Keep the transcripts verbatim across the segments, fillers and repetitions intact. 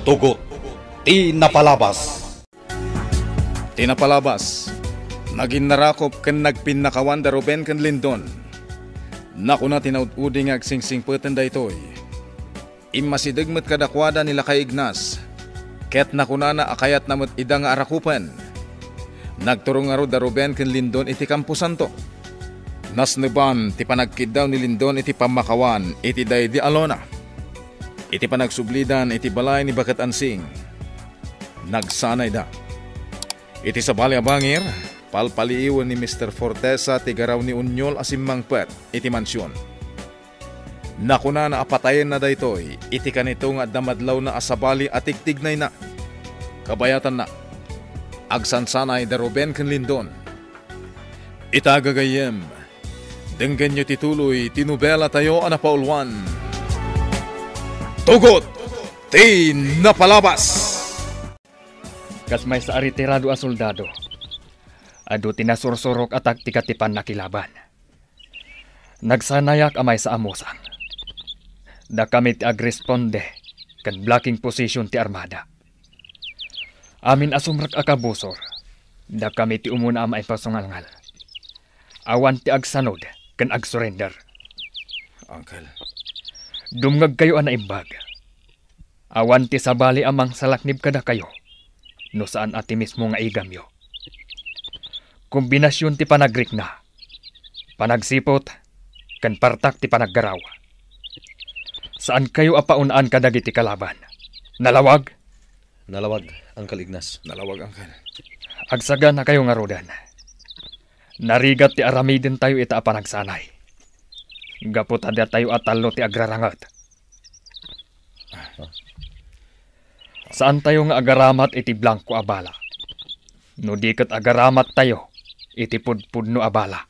Tugot ti napalabas. Ti napalabas, naginnarakop ken nagpinnakawan da Ruben ken Lindon. Nakuna ti naud-udi nga agsingsingpeten daytoy. Immasideg met kadakuada ni Lakay Ignas, ket nakunana a kayatna met ida nga arakupen. Nagturo ngarud da Ruben ken Lindon iti kamposanto. Nasneban ti panagkiddaw ni Lindon iti pammakawan iti daydi a lona. Iti panagsublidan iti balay ni Baket Ansing, nagsanayda. Iti sabali a bangir, palpaliiwen ni Mister Fortesa ti garaw ni Onyol a simmangpet iti mansion. Nakunana a patayenna daytoy iti kanito nga adda madlawna a sabali a tigtignayna. Kabayatanna, agsansanay da Ruben ken Lindon. Ita, gagayyem, denggenyo ti tuloy ti nobelatayo a napauluan, Tugot ti Napalabas. Kas maysa a retirado a soldado, adu ti nasursurok a taktika ti pannakilaban. Nagsanayak a maysa a musang. Dakami ti agresponde ken blocking position ti armada. Amin a sumrek a kabusor, dakami ti umuna a maipasungalngal. Awan ti agsanod ken agsurrender. Uncle. Dumngegkayo a naimbag. Awan ti sabali a mangsalaknib kadakayo no saan a ti mismo nga igamyo. Kombinasion ti panagrikna, panagsiput, ken partak ti panaggaraw. Saankayo a paunaan kadagiti kalaban. Nalawag? Nalawag, Uncle Ignas. Nalawag, Uncle. Agsaganakayo ngaruden. Narigat ti aramidentayo ita a panagsanay. Gapu ta datayo a tallo ti agraranget. Saantayo nga agaramat iti blanko a bala, no di ket agaramattayo iti pudpudno a bala.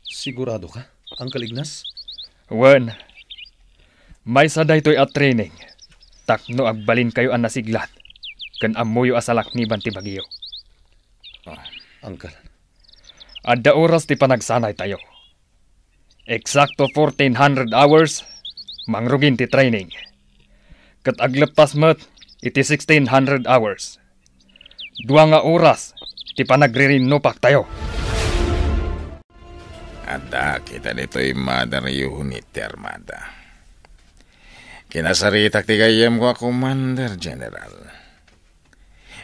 Sigurado ka, Uncle Ignas? Wen, maysa daytoy a training tapno agbalinkayo a nasiglat ken ammoyo a salakniban ti bagyo. Ah, Uncle. Adda oras ti panagsanaytayo. Eksakto fourteen hundred hours, mangrugin ti training. Ket agleppas met iti sixteen hundred hours. Dua nga oras ti panagririnnupaktayo. Adda kita ditoy mother unit ti armada. Kinasaritak ti gayyemko a Commander General.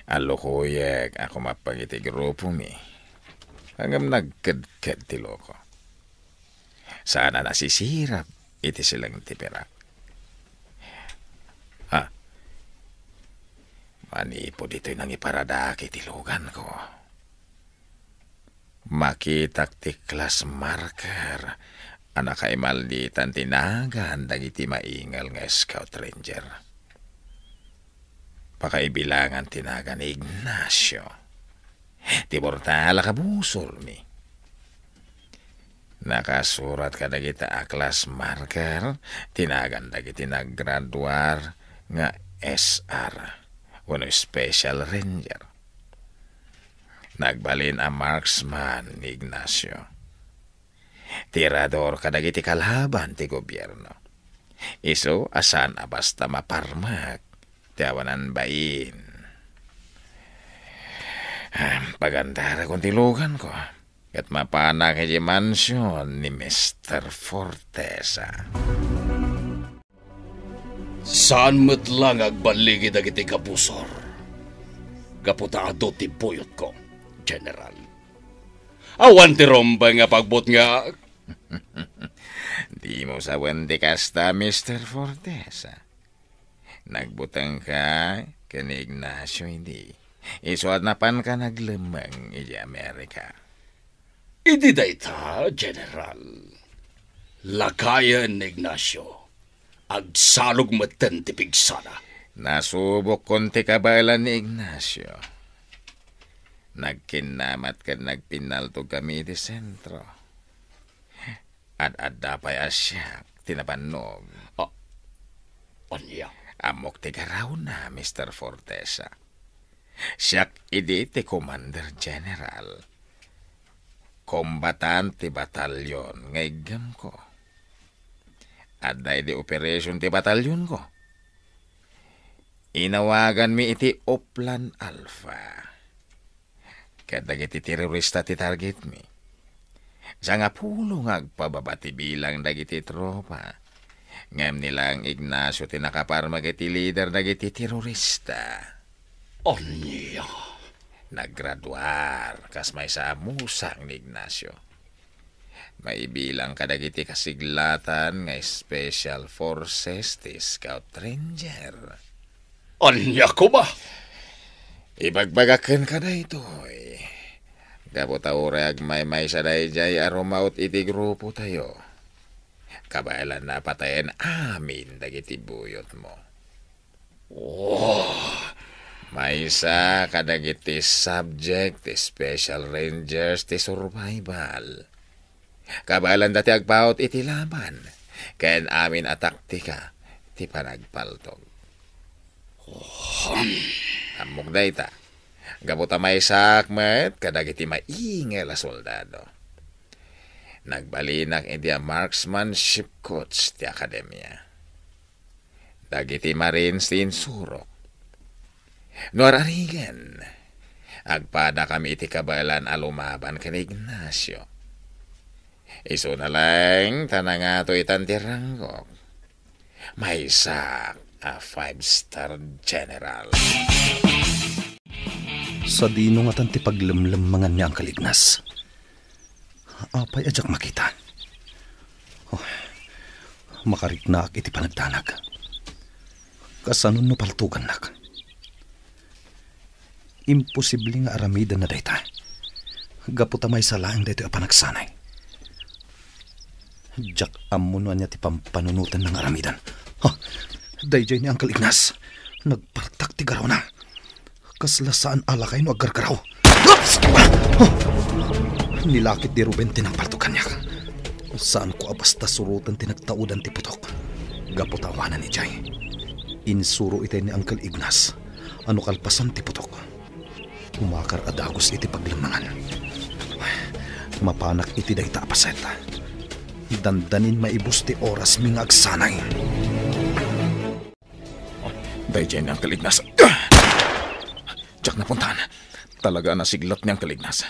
Allukoyek a kumappag iti grupomi. Ngem nagkedked ti loko. Saan a nasisirap iti sileng ti pirak. Ha? Manipud ditoy nangiparadaki ti luganko, makitak ti class marker a nakaimalditan ti nagan dagiti maingal nga Scout Ranger. Pakaibilangan ti nagan ni Ignacio, ti mortal a kabusormi. Nakasurat kadagita a class marker ti nagan dagiti naggraduar nga S R wenno Special Ranger. Nagbalin a marksman ni Ignacio. Tirador kadagiti kalaban ti gobierno. Isu a saan a basta maparmek ti awanan bain. Ah, pagandarakon ti luganko ket mapanak idiay mansion ni Mister Fortesa. Saan met la nga agballigi dagiti kabusor, gapu ta adu ti buyotko, General. Awan ti rumbeng nga pagbutngak. Dimo sawen ti kasta, Mister Fortesa. Nagbutengka ken ni Ignacio idi. Isu a napanka naglemmeng idiay Amerika. Idi dayta, General, lakayen ni Ignacio, agsalog metten ti pigsana. Nasubokkon ti kabaelan ni Ignacio. Nagkinnamat ken nagpinnaltogkami iti sentro. Ad-adda pay a siak ti nabannog. Ah, ania? Ammok ti garawna, Mister Fortesa. Siak idi ti Commander General. Kombatan ti batalyon nga iggemko. Adda idi operation ti batalyonko. Inawaganmi iti Oplan Alpha. Kadagiti terorista ti targetmi. Sangapulo nga agpababa ti bilang dagiti tropa. Ngem ni Laeng Ignacio ti nakaparmek iti lider dagiti terorista. Ania? Naggraduar kas maysa a musang ni Ignacio. Maibilang kadagiti kasiglatan nga Special Forces ti Scout Ranger. Ania koma? Ibagbagak kenka daytoy. Gapu ta uray agmaymaysa daydiay a rumaut iti grupotayo, kabaelanna a patayen amin dagiti buyotmo. Oh. Maysa kadagiti subject ti Special Rangers ti survival. Kabaelanda ti agpaut iti laban, ken amin a taktika ti panagpaltog. Oh. Ammok dayta. Gapu ta maysaak met kadagiti maingel a soldado. Nagbalinak iti a marksmanship coach ti akademia. Dagiti Marines ti insurok. No ar-arigen, agpadakami iti kabaelan a lumaban ken Ignacio. Isuna laeng ta nangato itan ti ranggok. Maysa a five-star general. Sadino ngatan ti paglemlemmangan ni Uncle Ignas? Apay a diak makita? Oh, makariknaak iti panagdanag. Kasano no paltugannak? Imposible nga aramidenna dayta. Gapu ta maysa laeng daytoy a panagsanay. Diak ammo no ania ti pampanunotenna nga aramiden. Ha? Daydiay ni Uncle Ignas. Nagpartak ti garawna. Kasla saan a lakay no aggargaraw. Oops! Nilakip di Ruben ti nangpaltog kaniak. Saanko a basta suroten ti nagtaudan ti putok. Gapu ta awanan idiay. Insuro itay ni Uncle Ignas a no kalpasan ti putok, umakar a dagus iti paglemmangan. Mapanak iti dayta a paset. Dandanin maibus ti orasmi nga agsanay. Daydiay ni Uncle Ignas. Diak napuntahan. Talaga a nasiglat ni Uncle Ignas.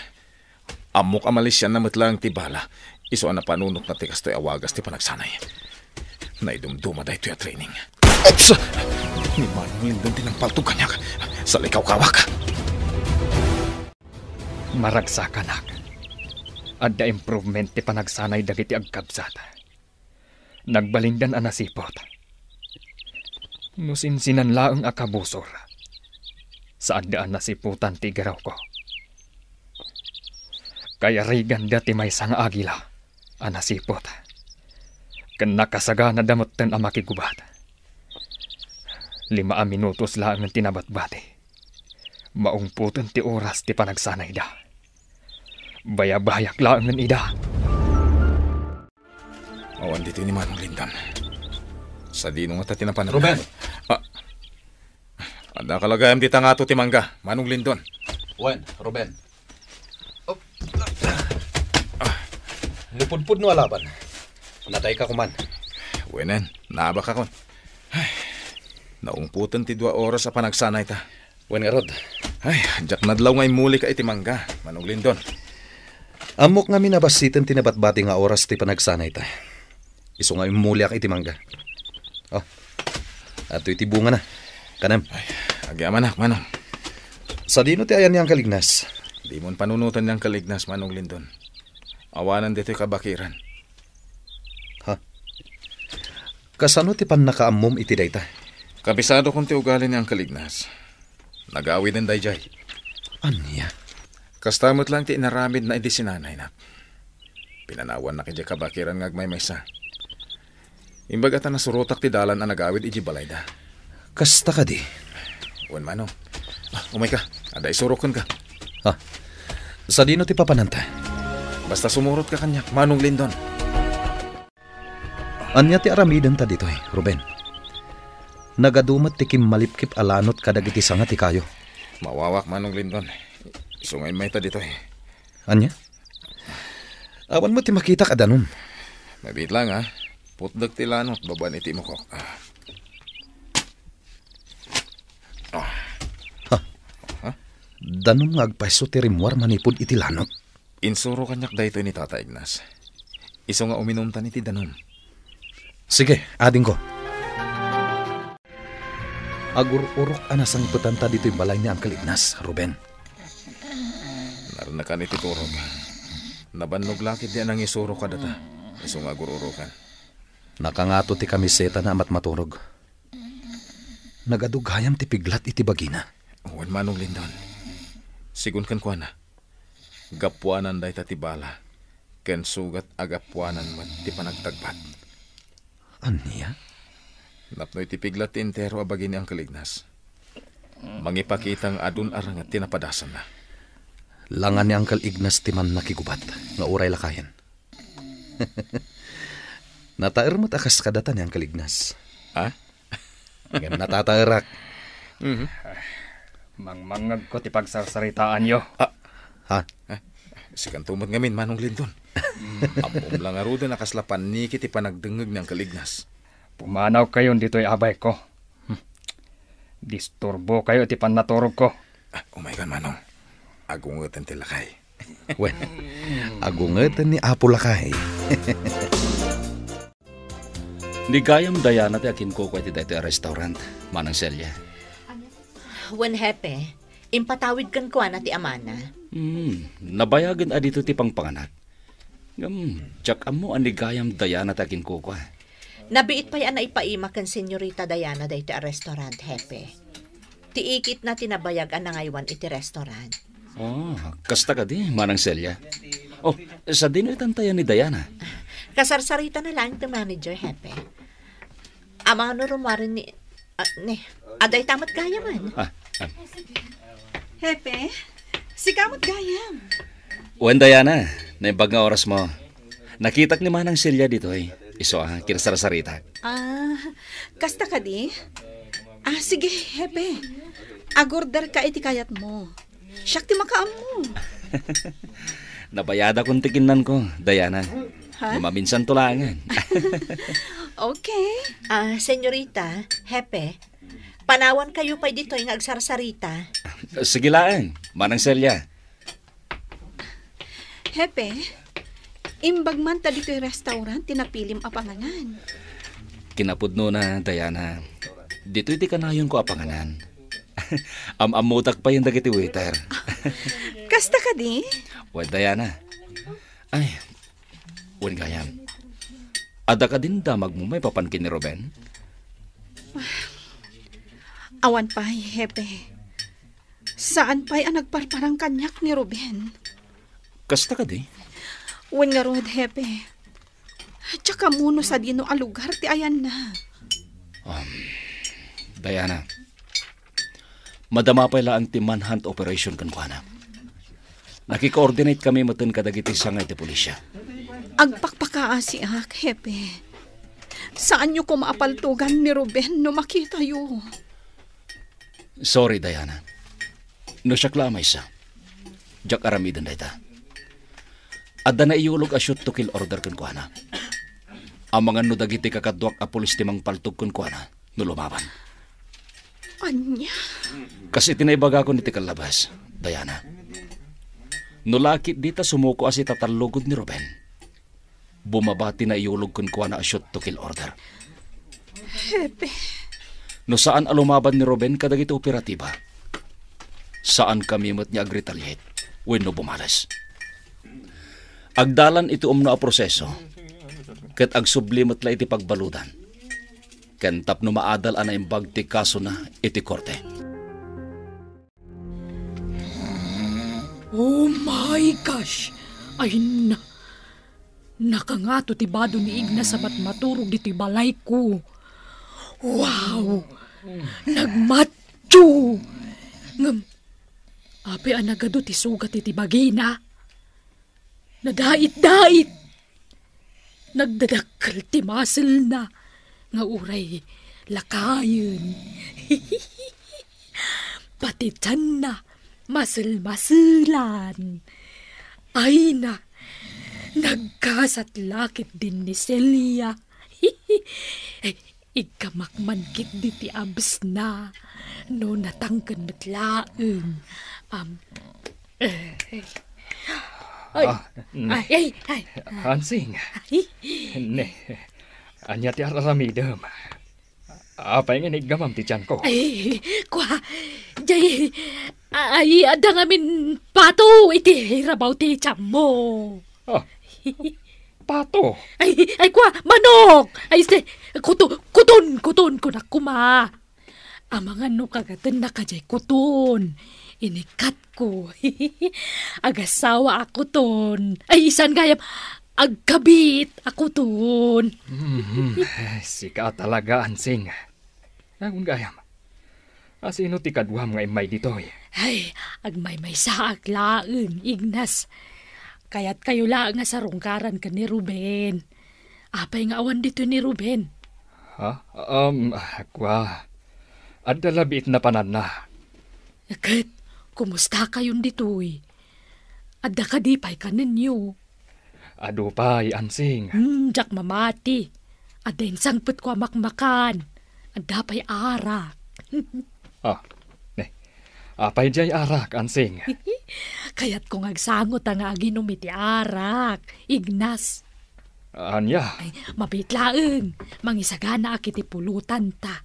Ammok a malisianna met laeng ti bala, isu a napanunotna ti kastoy a wagas ti panagsanay. Naidumduma daytoy a training. Oops! Ni Manong Lindon ti nangpaltog kaniak. Salikawkawak. Maragsakanak. Adda improvement ti panagsanay dagiti agkabsat. Nagbalindan a nasiput. No sinsinan laeng a kabusor, saanda a nasiputan ti igarawko. Kayariganda ti maysa nga agila a nasiput. Ken nakasaganada metten a makigubat. Lima a minutos laengen ti nabatbati. Maungpoten ti oras ti panagsanayda. Bayabayak laengen ida. Awan ditoy ni Manong Lindon. Sadino ngata ti napan-, Ruben! Ah. Adda kalagayam dita ngato ti mangga, Manong Lindon. Wen, Ruben. Oh. Napudpudno a laban. Natayka koman. Wenen, naabakakon. Ay, naungpoten ti dua oras a panagsanayta. Wen ngarud. Ay, diak nadlaw nga immulika iti mangga, Manong Lindon. Ammok ngamin a bassiten ti nabatbati nga oras ti panagsanayta. Isu nga immuliak iti mangga. Oh, adtoy ti bungana. Kanem. Ay, agyamanak, Manong. Sadino ti ayan ni Uncle Ignas? Dimon panunoten ni Uncle Ignas, Manong Lindon. Awanen ditoy kabakiran. Ha? Kasano ti pannakaammom iti dayta? Kabisadokon ti ugali ni Uncle Ignas. Nagawiden daydiay. Ania? Kasta met laeng ti inaramidna idi sinanaynak. Pinanawannak idiay kabakiran nga agmaymaysa. Imbag a ta nasurotak ti dalan a nagawid idiay balayda. Kasta kadi? Wen, Manong. Ah, umayka. Adda isurok kenka. Ah, sadino ti papananta? Basta sumurotka kaniak, Manong Lindon. Ania ti aramidenta ditoy, Ruben? Nagadu met ti kimmalipkip a lanot kadagiti sanga ti kayo. Mawawak, Manong Lindon. Isu nga immayta ditoy. Ania? Awan met ti makitak a danum. Mabiit laeng, a. Putdek ti lanot babaen iti imukok. Ah. Danum nga agpayso ti rimmuar manipud iti lanok. Insuro kaniak daytoy ni Tata Ignas. Isu nga uminumtan iti danum. Sige, adingko. Agur-urok a nasangpetanta ditoy balay ni Uncle Ignas, Ruben. Narnakan iti turog. Nabannog la ketdi a nangisuro kadata. Isu nga agur-urokan. Nakangato ti kamisetana a matmaturog. Nagadu gayam ti piglat iti bagina. Wen, Manong Lindon. Sigun kenkuana, gapuanan dayta ti bala, ken sugat a gapuanan met ti panagtagbat. Ania? Napno iti piglat ti entero a bagi ni Uncle Ignas. Mangipakita nga adun arangat ti napadasanna. Langa ni Uncle Ignas ti mannakigubat nga uray lakayen. Nataer met a kas kadata ni Uncle Ignas. Ha? Ngem natataerak. Mhm. Mangmangngegko ti pagsarsaritaanyo. Ah. Ha? Ah, sikanto met ngamin, Manong Lindon. Ammom la ngaruden a kasla panniki ti panagdengngeg ni Uncle Ignas. Pumanawkayon ditoy, abayko. Hmm. Disturbokayo ti pannaturogko. Ah, umaykan, Manong. Agungeten ti lakay. Wen, agungeten ni Apo Lakay. Ni gayam Diana ti akinkukua iti daytoy a restaurant, Manang Celia. Wen, Hepe, impatawid kenkuana ti amana. Hmm, nabayagen a ditoy ti pangpanganak. Ngem, diak ammo a ni gayam Diana ti akinkukua. Nabiit pay a naipaima ken Senyorita Diana daytoy a restaurant, Hepe. Ti ikitna ti nabayag a nangaywan iti restaurant. Oh, kasta kadi, Manang Celia? Oh, sadino itan tayo ni Diana? Kasarsaritana laeng ti manager, Hepe. Amano rummuaren ni, ah, ni, adda ita met gayamen. Ah, ah. Hepe, sika met gayam. Wen, Diana, naimbag nga oras mo. Nakitak ni Manang Celia ditoy. Isu a kinasarsaritak. Ah, kasta kadi? Ah, sige, Hepe. Agorder ka iti kayat mo. Siak ti makaammo. Nabayadakon ti kinnanko, Diana. Ha? Maminsan to laengen. Okay. Ah, Senyorita, Hepe, panawan kayo pay ditoy nga agsarsarita. Sige laeng, Manang Celia. Hepe, imbag man ta ditoy restaurant ti napilim a panganan. Kinapudnona, Diana. Ditoy ti kanayonko a panganan. Am-ammodak payen dagiti waiter. Kasta kadi? Wen, Diana. Ay, wen gayam. Adda kadin damagmo maipapan ken ni Ruben? Awan pay, Hepe. Saan pay a nagparparang kaniak ni Ruben. Kasta kadi? Wen ngarud, Hepe. Diak ammo no sadino a lugar ti ayanna. Um, Diana, madama pay laeng ti manhunt operation kenkuana. Nakikoordinate kami metten kadagiti sangay ti pulisya. Agpakpakaasiak, Hepe. Saanyo koma a paltugan ni Ruben no makitayo. Sorry, Diana. No siak la a maysa, diak aramiden dayta. Adda naiyulog a shoot to kill order kenkuana. Amangan no dagiti kakaduak a pulis ti mangpaltog kenkuana no lumaban. Ania? Kas iti naibagakon iti kallabas, Diana. No lakit dita sumuko a sitatallugod ni Ruben. Bumaba ti naiyulog kenkuana a shoot to kill order. Hepe. No saan a lumaban ni Ruben kadagiti operatiba, saan kami met nga agretaliate wenno bumales. Agdalan iti umno a proseso, ket agsubli met la iti pagbaludan, ken tapno maadal a naimbag ti kasona iti korte. Oh my gosh! Ay na! Nakangato ti bado ni Ignas a matmaturog ditoy balayko. Wow! Nagmatcho! Ngem, apay a nagadu ti sugat iti bagina? Nadait-dait! Nagdadakkel ti muscle-na nga uray lakayen. Pati tianna, masel-maselan. Ay na, nagkasat la ketdin ni Celia. Igkamakman ketdi ti absna no natangken met laeng. Am. Ay. Ah, ne. Ay, ay, ay. Hansing. Ay. Ne. Ania ti ar-aramidem? Apay nga iniggamam ti tianko? Ay, kua. Jay, ay, adda ngamin pato iti rabaw ti tianmo. Ah, pato? Ay, ay, kua, manok. Ay, se, kuto-, kuton, kuton, kunak kuma. Amangan no kagatennak a jay kuton. Inikatko. Agasawa a kuton. Ay, isan gayam agkabit a kuton. Mhm. Sika talaga, Ansing. Agun gayam. Asino ti kaduam nga immay ditoy? Ay, agmaymaysaak laeng, Ignas. Kayatkayo laeng nga sarungkaran ken ni Ruben. Apay nga awan ditoy ni Ruben? Ha? Um, kua, adda la biit napananna. Ket, kumustakayon ditoy? Adda kadi pay kanenyo? Adu pay, Ansing. Hmm, diak mamati. Adda insangpetko a makmakan. Adda pay arak. Ah, ne. Apay diay arak, Ansing? Kayatko nga agsangot a nga aginom iti arak, Ignas. Ania? Ay, mabiit laeng. Mangisaganaak iti pulotanta.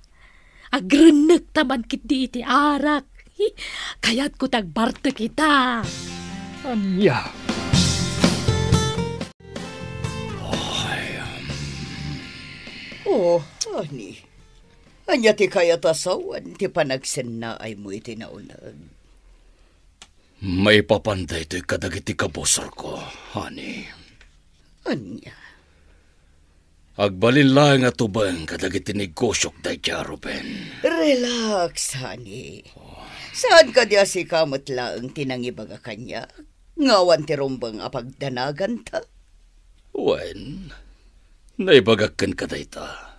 Agrennekta man ketdi iti arak. Kayatko ti agbartek ita. Ania? Oh, honey. Ania ti kayat a sawen ti panagsennaaymo iti nauneg? Maipapan daytoy kadagiti kabusorko, honey. Ania? Agbalin laeng a tubeng kadagiti negosiok daydiay a Ruben. Relax, honey. Saan kadi a sika met laeng ti nangibaga kaniak nga awan ti rumbeng a pagdanaganta? Wen, naibagak kenka dayta.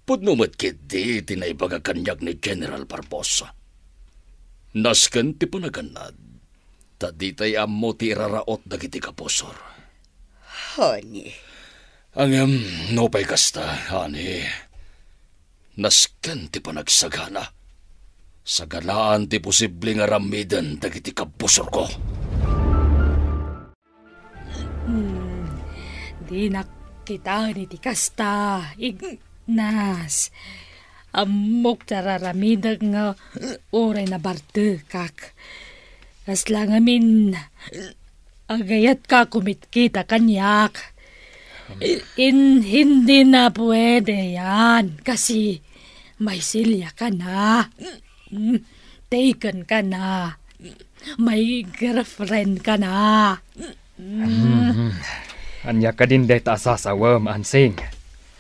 Pudno met ketdi ti naibaga kaniak ni General Barbosa. Nasken ti panagannad, ta ditay ammo ti iraraot dagiti kabusor. Honey. Ngem, nupay kasta, honey, nasken ti panagsagana. Saganaan ti posible nga aramiden dagiti kabusorko. Hmm, dinak kitaen iti kasta, Ignas. Ammok ti ar-aramidek nga uray nabartekak. Kasla ngamin, agayatka a kumitkita kaniak. In-, hindi na pwede yan kasi may silya ka na. Mm, taken ka na. May girlfriend ka na. Mm. Mhm. Ania kadin dayta a sasawem, Ansing?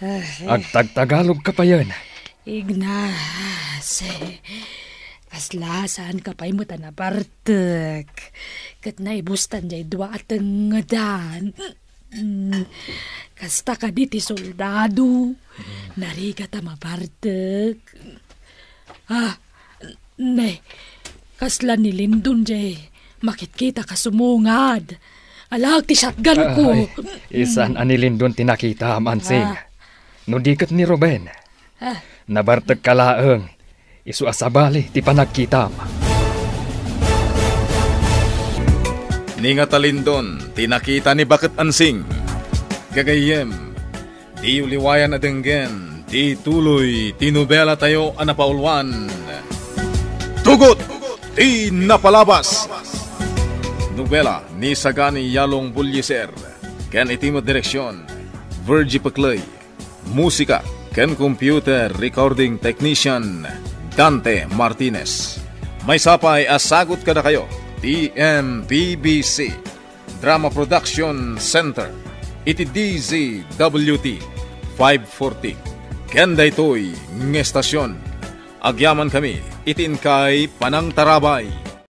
Ah, eh. Agtagtagalog ka payen. Ignas, eh, kasla saan ka pay met a nabartek. Ket naibustan jay dua a tengngedan. Mm, kasta kadi ti soldado. Narigat a mabartek. Ah, ne, kasla ni Lindon jay makitkita ka sumungad. Ala, ti shotgun ko. Ay, isan a ni Lindon ti nakita, Ansing. Ah. No di ket ni Ruben. Ah. Nabartek ka laeng. Isu a sabali ti panagkitam. Ni nga ta Lindon ti nakita ni Baket Ansing. Gagayyem, diyo liwayan a denggen ti tuloy ti nobela tayo a napauluan, Tugot ti Napalabas. Nobela ni Sagani Yalong Bullieser ken iti met direksion, Virgie Peclay. Musika ken computer recording technician, Dante Martinez. Maysa pay a sagut kadakayo ti M P B C Drama Production Center iti D Z W T five forty. Ken daytoy nga estasion, agyamankami iti inkay panangtarabay.